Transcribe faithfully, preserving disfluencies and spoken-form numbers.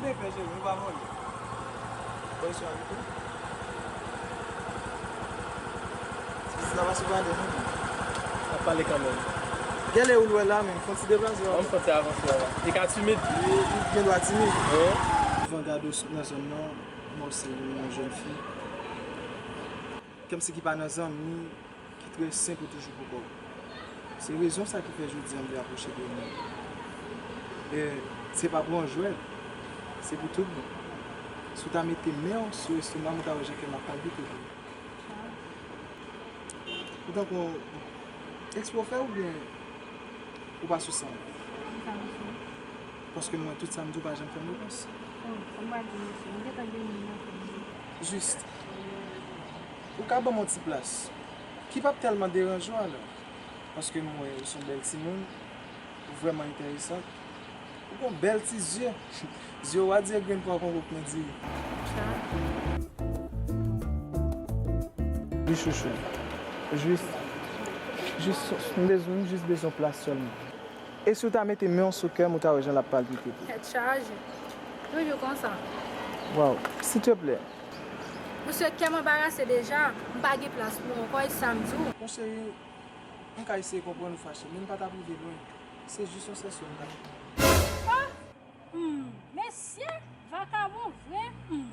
Byen fè, cheri, nou pa vòlè. Bòy sou avèk ou. Ti pitit la pa sou pale, non? N ap pale kanmenm. Gèlè ou l wè la, men, fè yon ti deplase, w. An m fè yon ti avanse la. Li ka timid. Li, li gen dwa timid. Wi. Anvan gade w nan zòn nan, m wè w se yon jèn fi. Kòmsi ki pa nan zanmi ki trè senp ou toujou pou kò w. Se rezon sa ki fè jodi a m vle apwoche de ou menm. E se pa pou yon jwèt, se pou tout bon. Si w ta mete men w sou estoma m, ou ta wè jan kè m ap palpite pou ou. Ou tankou yon eksprè w fè oubyen ou pa sou san w? Paske mwen, tout sa m di w pa janm fè m repons. Jis, ou ka ban m yon ti plas ki p ap tèlman deranje w alò. Paske m wè ou se yon bèl timoun, ou vrèman enteresant. Ou gon bèl ti zye. Zye w a di grenn pwa kongo k men diri. Wi, chouchou. Jis, jis, m bezwen, m jis bezwen plas sèlman. E si w ta mete men w sou kè m, ou ta wè jan l ap palpite. Tèt chaje. Toujou konsa. Waw, silteplè. Misye kè m anbarase deja, m pa gen plas pou ou ankò, e sa m di w. Mon cheri, m ka eseye konprann ou fache, men m pa t ap rive lwen. Se jis yon sèl sòl m t ap. Oh! Hmm, mesye, vakabon vre, hmm.